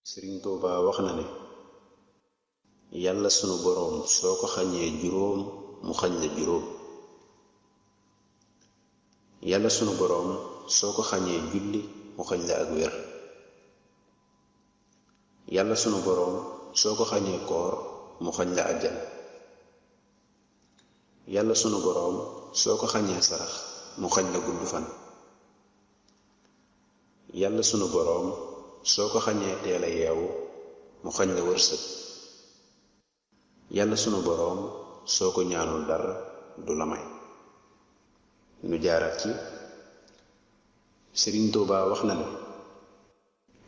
Sëriñ Tuubaa wax na ne yàlla sunu boroom soo ko xañee juróom mu xañ la juróom. yàlla sunu boroom soo ko xañee julli mu xañ la ak wér. yàlla sunu boroom soo ko xañee koor mu xañ la àjjana. yàlla sunu boroom soo ko xañee sarax mu xañ la gudd fan. yàlla sunu boroom soo ko xañee teel a yeewu mu xañ la wërsëg. yàlla sunu boroom soo ko ñaanul dara du la may. nu jaaraat ci Sëriñ Tuubaa wax na ne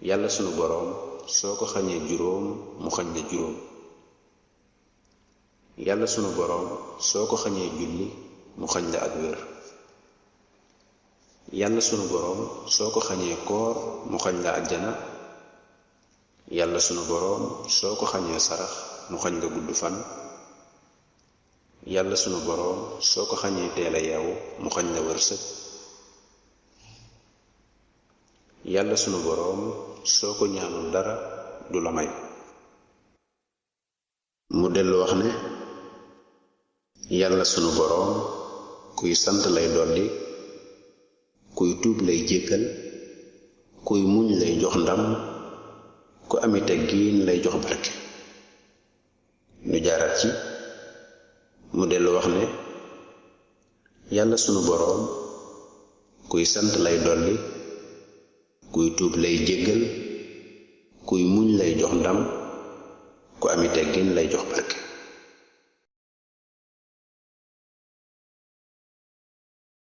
yàlla sunu boroom soo ko xañee juróom mu xañ la juróom. yàlla sunu boroom soo ko xañee julli mu xañ la ak wér. yàlla sunu boroom soo ko xañee koor mu xañ la àjjana. yàlla sunu boroom soo ko xañee sarax mu xañ la gudd fan. yàlla sunu boroom soo ko xañee teel a yeewu mu xañ la wërsëg. yàlla sunu boroom soo ko ñaanul dara du la may. mu dellu wax ne yàlla sunu boroom kuy sant lay dolli, kuy tuub lay jéggal, kuy muñ lay jox ndam, ku ami teggiin lay jox barke. nu jaaraat ci mu dellu wax ne yàlla sunu boroom kuy sant lay dolli, kuy tuub lay jéggal, kuy muñ lay jox ndam, ku ami teggin lay jox barke.